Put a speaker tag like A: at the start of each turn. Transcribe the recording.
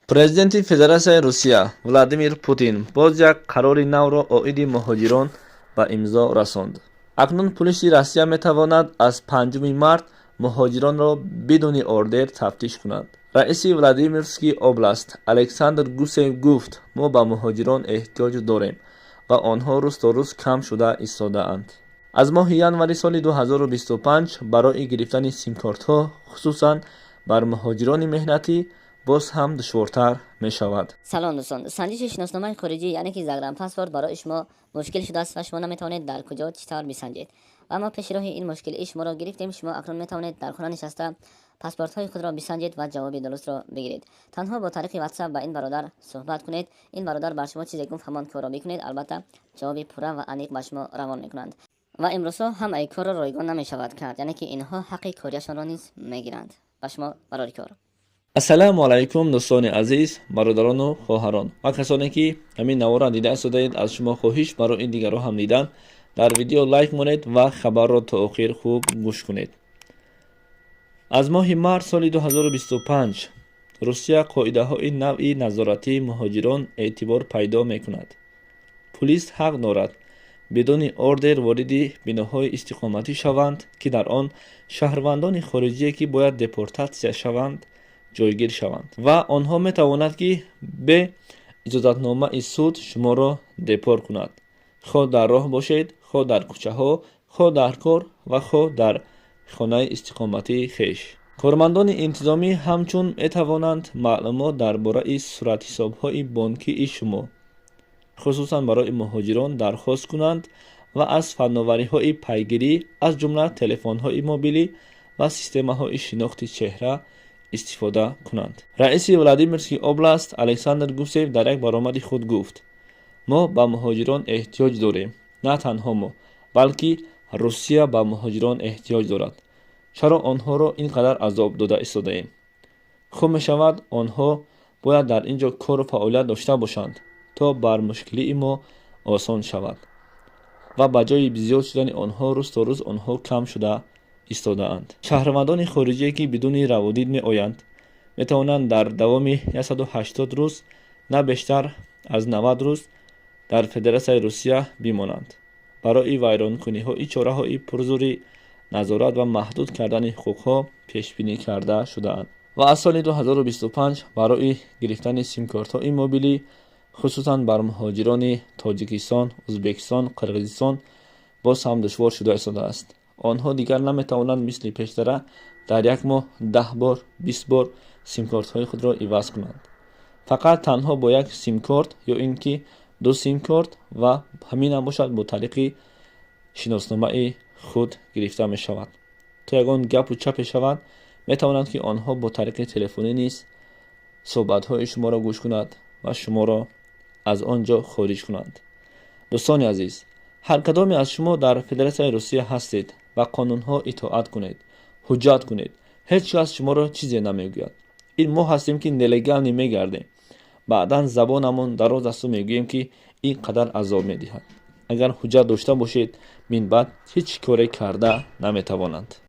A: Президенти Федератсияи Русия Владимир Путин боз як қарори навро оиди муҳоҷирон ба имзо расонд. Акнун пулиси Россия метавонад аз 5 март муҳоҷиронро бидуни ордер тафтиш кунад. Раиси Владимирский област Александр Гусев гуфт: «Мо ба муҳоҷирон эҳтиёҷ дорем ва онҳо рӯз то рӯз кам шуда истодаанд». Аз моҳи январи соли 2025 барои гирифтани симкортҳо, хусусан бар муҳоҷирони меҳнатӣ, боз ҳам душвортар мешавад.
B: Салом, дӯстон! Санҷиши шиносномаи хориҷӣ, яъне ки загранпаспорт, барои шумо мушкил шудааст ва шумо наметавонед дар куҷо, чӣ тавр бисанҷед. Ва мо пеши роҳи ин мушкилии шуморо гирифтем. Шумо акнун метавонед дар хона нишаста паспортҳои худро бисанҷед ва ҷавоби дурустро бигиред. Танҳо бо тариқи WhatsApp ба ин бародар суҳбат кунед. Ин бародар бар шумо чизе гуфт, ҳамон корро бикунед. Албатта, ҷавоби пурра ва аниқ ба шумо равон мекунанд. Ва имрӯзҳо ҳамаи корро ройгон намешавад кард, яъне ки инҳо ҳаққи кориашонро низ мегиранд. Ба шумо барори кор.
A: Ассалому алайкум, дӯстони азиз, бародарону хоҳарон ва касоне, ки ҳамин наворро дида истодаед. Аз шумо хоҳиш, барои дигарро ҳам дидан, дар видео лайк монед ва хабарро то охир хуб гӯш кунед. Аз моҳи март соли 2025 Русия қоидаҳои нави назоратии муҳоҷирон эътибор пайдо мекунад. Пулис ҳақ дорад бидуни ордер вориди биноҳои истиқоматӣ шаванд, ки дар он шаҳрвандони хориҷие, ки бояд депортатсия шаванд, ҷойгир шаванд, ва онҳо метавонанд, ки бе иҷозатномаи суд шуморо депорт кунад, хоҳ дар роҳ бошед, хоҳ дар кӯчаҳо, хоҳ дар кор ва хоҳ дар хонаи истиқоматии хеш. Кормандони интизомӣ ҳамчун метавонанд маълумот дар бораи суратҳисобҳои бонкии шумо, хусусан барои муҳоҷирон, дархост кунанд ва аз фанновариҳои пайгирӣ, аз ҷумла телефонҳои мобилӣ ва системаҳои шинохти чеҳра, истифода кунанд. Раиси Владимирский област Александр Гусев дар як баромади худ гуфт: «Мо ба муҳоҷирон эҳтиёҷ дорем. На танҳо мо, балки Русия ба муҳоҷирон эҳтиёҷ дорад. Чаро онҳоро ин қадар азоб дода истодаем? Хуб мешавад, онҳо бояд дар ин ҷо кору фаъолият дошта бошанд, то бар мушкилии мо осон шавад. Ва ба ҷои зиёд шудани онҳо, рӯз то рӯз онҳо кам шуда истодаанд». Шаҳрвандони хориҷие, ки бидуни раводид меоянд, метавонанд дар давоми 180 рӯз, на бештар аз 90 рӯз, дар Федератсияи Русия бимонанд. Барои вайронкуниҳои чораҳои пурзӯри назорат ва маҳдуд кардани ҳуқуқҳо пешбинӣ карда шудаанд. Ва аз соли 2025 барои гирифтани симкортҳои мобилӣ, хусусан бар муҳоҷирони Тоҷикистон, Ӯзбекистон, Қирғизистон, боз ҳам душвор шуда истодааст. Онҳо дигар наметавонанд мисли пештара дар як моҳ 10 бор, 20 бор симкортҳои худро иваз кунанд. Фақат танҳо бо як симкорт ё ин ки ду симкорт, ва ҳаминам бошад, бо тариқи шиносномаи худ гирифта мешавад. То ягон гапу чапе шавад, метавонанд, ки онҳо бо тариқи телефонӣ низ суҳбатҳои шуморо гӯш кунад ва шуморо аз он ҷо хориҷ кунанд. Дӯстони азиз, ҳар кадоме аз шумо дар Федератсияи Русия ҳастед, ба қонунҳо итоат кунед, ҳуҷҷат кунед. Ҳеҷ кас шуморо чизе намегӯяд. Ин мо ҳастем, ки нелегальный мегардем, баъдан забонамон дароз асту мегӯем, ки ин қадар азоб медиҳад. Агар ҳуҷҷат дошта бошед, минбаъд ҳеҷ коре карда наметавонанд.